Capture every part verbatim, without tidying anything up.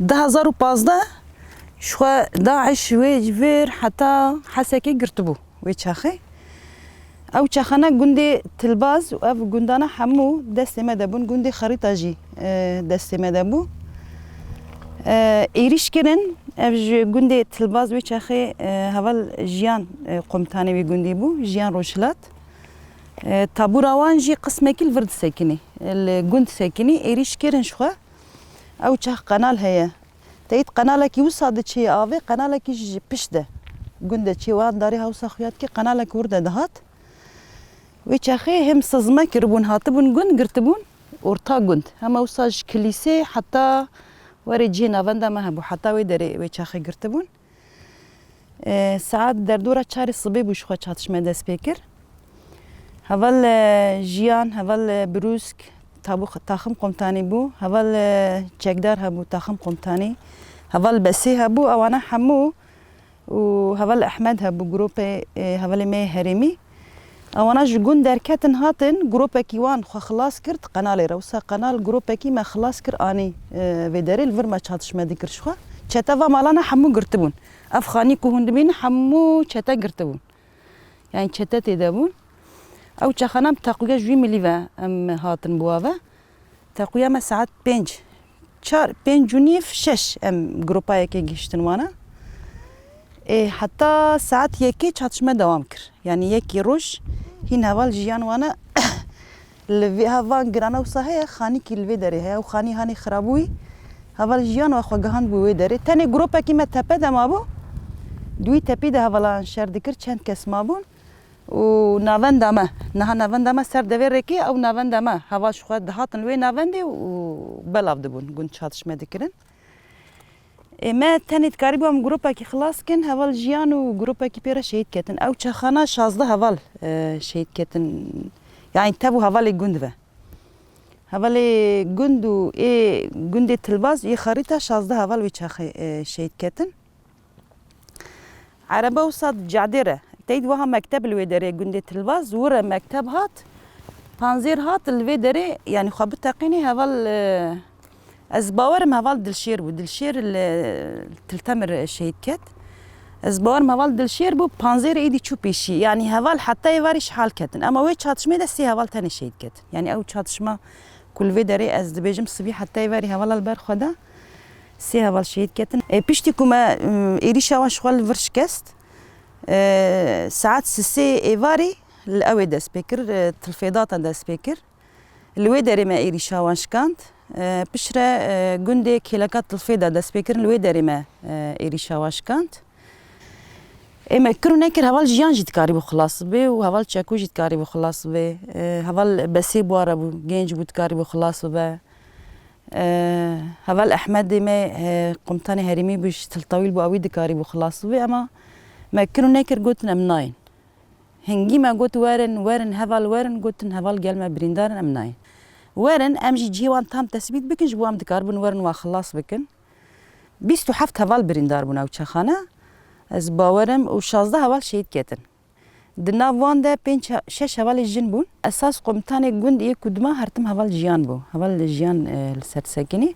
Du hezar û pazdeh ji xwe DAIŞ wê ji vir heta Hesekê girtibû wê çaxê. Ew çaxana gundê Tilbaz û ev gundana hemû destê me de bûn. Gundê Xerîta jî, e, destê me de bû. E, êrîş kirin, ev ji gundê Tilbaz wê çaxê, e, heval Jiyan, e, komutanê wê gundê bû, Jiyan Rojhilat. E, tabûra wan jî qismekî li vir disekinî, li gund disekinî, êrîş kirin ji xwe. Ew çax qenal heye. Teyîd qenalekî wisa diçê avê, qenalekî ji pişt de gund de çê wan darê hewsa xuya dikê, qenalek wir de dihat. Wê çaxê hêm sizme kiribûn, hatibûn gund, girtibûn orta gund. Hema wisa ji kilîsê heta werê cihê navenda me hebû, heta wê derê wê çaxê girtibûn. E, saet derdora çarê sibê bû ji xwe çatişme dest pê kir. Heval, e, Jiyan, heval, e, Birûsk, tabû-, taxim komutanî bû, heval, e, Çekdar hebû, taxim komutanî, heval Besê hebû, ewana hemû û heval Ehmed hebû, gropê, e, hevalê me yê herêmî. Ewana ji gund derketin hatin, gropekî wan xwe xilas kir, di qenalê re. Wisa qenal gropekî me xilas kir, anî, e, vê derê, li vir me çatişme dikir ji xwe. Çete va malana hemû girtibûn. Ev xanî ku hûn dibînin hemû çete girtibûn. Yani çete tê de bûn. Ew çaxana bi teqûya ji wî milî ve em hatin bi wa ve. Teqûya me saet pênc, çar, pênc û nîv, şeş em gropa yekê gihiştin wana. Ê, heta saet yekê çatişme dewam kir. Yani yekê roj hîn heval Jiyan wana li vê hevan girana wisa heye, xanîkî li vê derê heye. Ew xanî hanî xirabûyî. Heval Jiyan wa xwe gihand bû wê derê. Tenê gropekî me tepe de mabû. Di wî tepî de hevalan şer dikir, çend kes mabûn. Û navenda me, niha navenda me ser devê rêkê, ew navenda me, heval ji xwe dihatin li wê navendê û belav dibûn, gund çatişme dikirin. Ê, me tenê dikarîbû em gropekî xilas kin, heval Jiyan û gropekî pê re şehîd ketin. Ew çaxana şazdeh heval, e, şehîd ketin. Yani tev û hevalê gund ve. Hevalê gund û ê gundê Tilbaz, ê Xerîta şazdeh heval wê çaxê, e, şehîd ketin. Erebe wisa di cadê re. Teyîd wiha mekteb li wê derê gundê Tilbaz, wir re mekteb hat. Panzêr hat li vê derê, yani xwe biteqînê heval, e, ez bawerim heval Dilşêr bû. Dilşêr li Til Temir şehîd ket. Ez bawerim heval Dilşêr bû, Panzêr êdî çû pêşî. Yani heval heta êvarî şihal ketin. Ema wê çatişmê de sê heval tenê şehîd ketin. Yani ew çatişma ku li vê derê ez dibêjim sibî heta êvarî hevala li ber xwe de. Sê heval şehîd ketin. E, piştî ku me, m, êrîşa wan ji xwe li vir şikest, e, saet sisê êvarî li ew ê dest pê kir, e, Tilfêdata dest pê kir. Li wê derê me êrîşa wan şikand. E, piştre, e, gundê Kêleka Tilfêda dest pê kirin, li wê derê me, e, êrîşa wan şikand. Ê me kir û nekir heval Jiyan jî dikarîbû xilas bê û heval Çeko jî dikarîbû xilas bê. E, heval Besê bi wa re bû, genc bû, dikarîbû xilas bibe. E, heval Ehmedê me, e, komutanê herêmî bû, ji Til Tewîl bû, ewî dikarîbû xilas bibe, ema me kir û nekir, gotin em nayên. Hingî me got werin, werin heval, werin, gotin heval gel me birîndar in, em nayên. Werin, em jî cihê wan tam tesbît bikin, ji bo em dikaribin werin wan xilas bikin. Bîst û heft heval birîndar bûn ew çaxane. Ez bawerim û şazdeh heval şehîd ketin. Di nav wan de pênc, şeş hevalê jin bûn. Esas komutanê gund yê ku dima her tim heval Jiyan bû. Heval Jiyan, e, li ser sekinî.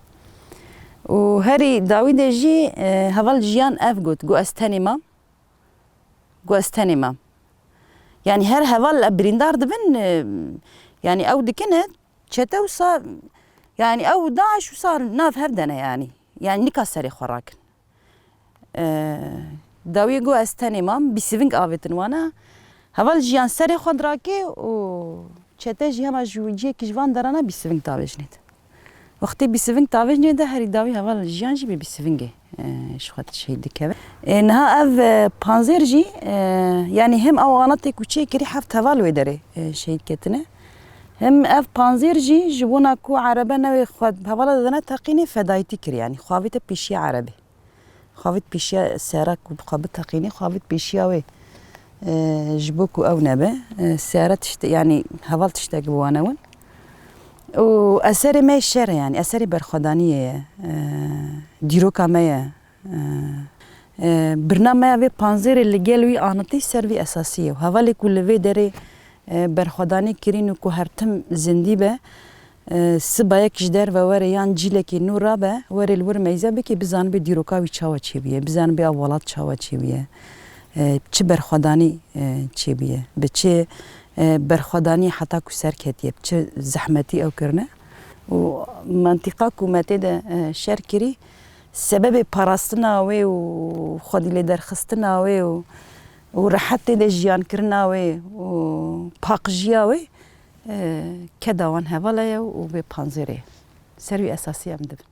Û herî dawî de jî, e, heval Jiyan ev got, got ez tenê mam. Got ez tenê mam. Yani her heval birîndar dibin, e, yani ew dikine, çete wisa, yani ew DAIŞ wisa nav hev de ne yani. Yani nika serê xwe rakin. E, dawiyê got ez tenê mam, bîsiving avêtin wana. Heval Jiyan serê xwe dirake û çete jî hema ji cihekî ji van derana bîsiving davêjinê de. Wextê bîsiving davêjinê de herî dawî heval Jiyan jî bi bîsivingê, e, ji xwe şehîd dikeve. E, niha ev, e, panzêr jî, e, yani hem ew anatê ku çê kirî heft heval wê derê, e, şehîd ketine. Hem ev panzêr jî ji bona ku erebe newê xwe hevala didine teqînê fedayîtî kir, yani xwe avête pêşiya erebê. Xwe avêt pêşiya sera ku xwe biteqînê, xwe avêt pêşiya wê, e, ji bo ku ew nebe. E, sera tişt, yani heval tiştek bi wan newin. Û eserê me şer e, yani eserê berxwedaniyê ye. E, dîroka me ye. E, e, birna me ya vê panzêrê li gel wî anitî ser vî esasî ye. Hevalê ku li vê derê, e, berxwedanî kirîn û ku her tim zindî be, E, sibayek ji derve were yan cîlekê nû rabe, were li wir meyze bike, bizanibe dîroka wî çawa çêbûye, bizanibe ev welat çawa çêbûye, e, çi berxwedanî, e, çêbûye, bi çi, e, berxwedanî heta ku ser ketiye, bi çi zehmetî ew kirine. Û mantîqa ku me tê de, e, şer kirî, sebebê parastina wê û xwedî lê derxistina wê û, û rehet tê de jiyankirina wê û paqijiya wê, e, keda wan hevala ye û vê panzêrê ye. Ser wî esasî em dibin.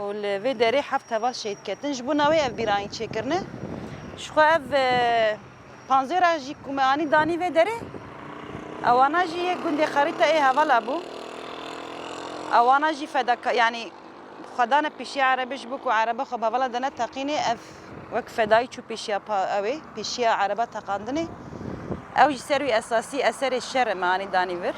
Û li vê derê heft heval şehîd ketin. Ji bona wê ev bîranîn çêkirine. Ji xwe ev, e, panzêra jî ku me anî danî vê derê, ewana jî yê gundê xerîta ê hevala bû. Ewana jî fedaka-, yanî xwe dane pêşiya erebê ji bo ku erebe xwe bi hevala de neteqînê. Ev wek fedayî çû pêşiya pa-, ew ê, pêşiya ereba teqandinê. Ew jî ser wî esasî eserê şer e me anî danî vir.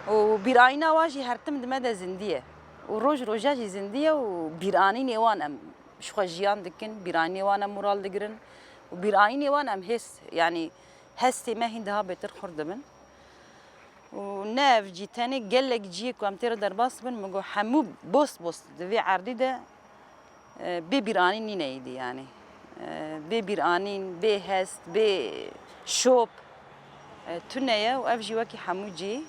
Û bîranîna wan jî her tim di me de zindî ye. Û roj roja jî zindî ye û bîranînê wan em ji xwe jiyan dikin, bîranînê wan em moral digirin û bîranînê wan em hêz, yanî hestê me hîn daha bêtir xurt dibin. Û ne ev cî, tenê gelek cihê ku em tê re derbas bin, min got hemû bost bost di vê erdî de, e, bê bîranîn nîne êdî yanî. E, bê bîranîn, bê hest, bê şop, e, tune ye û ev jî wekî hemû cihê.